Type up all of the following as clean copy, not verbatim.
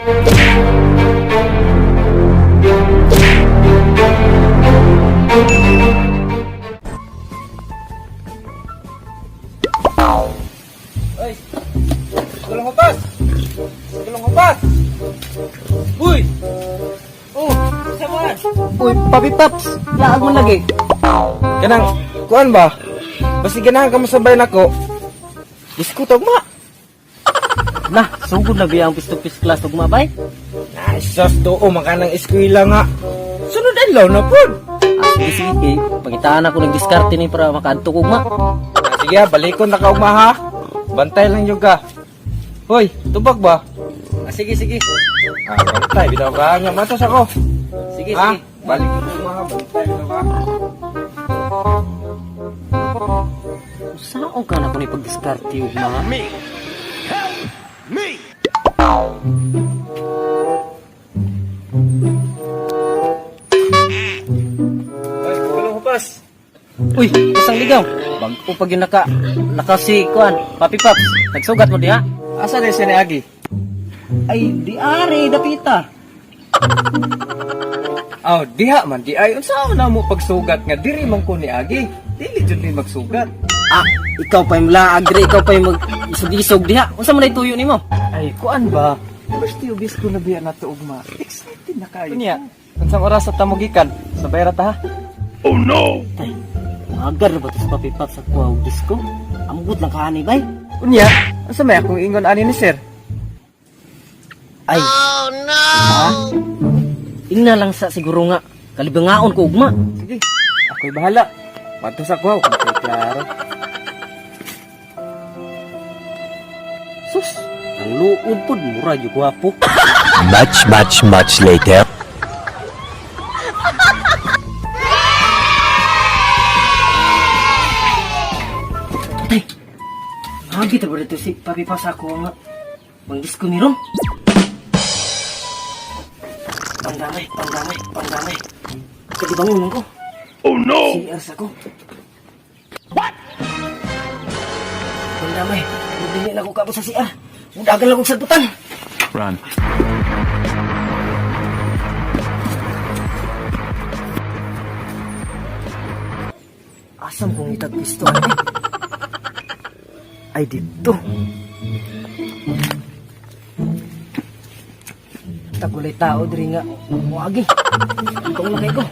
Ay! Tulong upas! Tulong upas! Uy! Oh, saan? Uy, Papi Paps, laag mo lagi. Kanang, kuan ba? Basi ganahan ka masabay nako. Disko tugma. Nah, sugod na biya ang pisto-pis class ugma bay. Na, sus, tuo man ka ng eskwela nga. Sunod adlaw na pod. Ah, sige sige, kay pangitaan ako ng diskarte ni para makaadto ko ugma. Ah, sige, ah, balikon na ka ugma ha. Bantay lang yung ka. Hoy, tubag ba? Ah, sige sige. Ah, bantay, bitaw ka nga. Matos ako. Sige Ha? sige. Balik ko ugma ha, bantay bitaw ka. Saon ka na ko ni pagdiskarte ugma? Me. Help me. Hoy, tulong upas. Uy, isang ligaw. Bag-o pag yun naka si kuan, Papi Paps. Nagsugat mo diha? Asa na siya ni Agi? Ay, di are, dapita. Aw, diha man di ay unsa man mo pagsugat nga diri man ko ni Agi. Dili jud ni magsugat. Ah, ikaw pa yung laag diri, ikaw pa yung mag isog-isog diha. Unsa man ay tuyo nimo? Ay, kuan ba? First ubis ko na biya na to ugma. Excited na kayo. Unya, unsang oras sa tamugikan? Sabay ra ta ha. Oh no. Tay, magar ba to sa Papi Paps sa kuha og disco? Amgot lang kaani bay. Unya, unsa may akong ingon ani ni sir? Ay. Oh no. Ha? Ingna lang sa siguro nga kalibangaon ko ugma. Sige, ako'y bahala. Madto sa kuha, kay klaro. Sus, ang luod pod mura gyud gwapo. Much, much, much later. Tay. Agi ta ba dito si Papi Paps sa kuha nga. Mang disco ni ron. Pandamay, pandamay, pandamay. Kalibangon man ko. Oh no. CR sa ko. What? Pandamay, dili na ko kaabot sa CR. Mudagan lang kong sagbutan. Run. Asam kong itag pisto ani? Ay dito. Tagulay tao diri nga moagi. Itong lakay ko.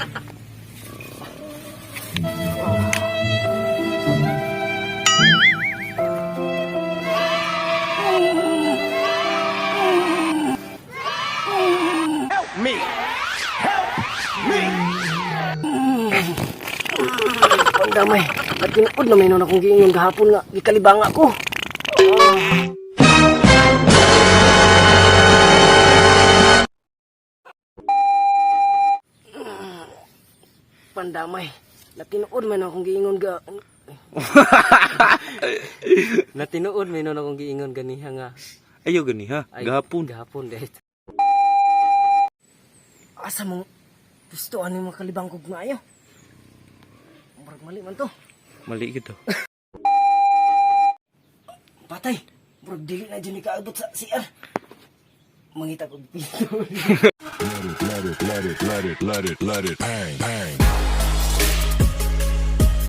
Help me. Help me. Pandamay, at tinuod na may nun akong giingon gahapon nga gikalibanga ko. Pandamay, na tinuod man akong giingon ga Na tinuod may nun akong giingon ganiha nga. Ayo gani ha, Ay, gahapon. Gahapon dahil. Asa mong gusto ano yung makalibang kog maayo? Murag mali man to. Mali gito. Patay. Murag dili na dyan ikaabot sa CR. Mangita kog pito. Let it, let it, let it, let it, let it, let it bang, bang.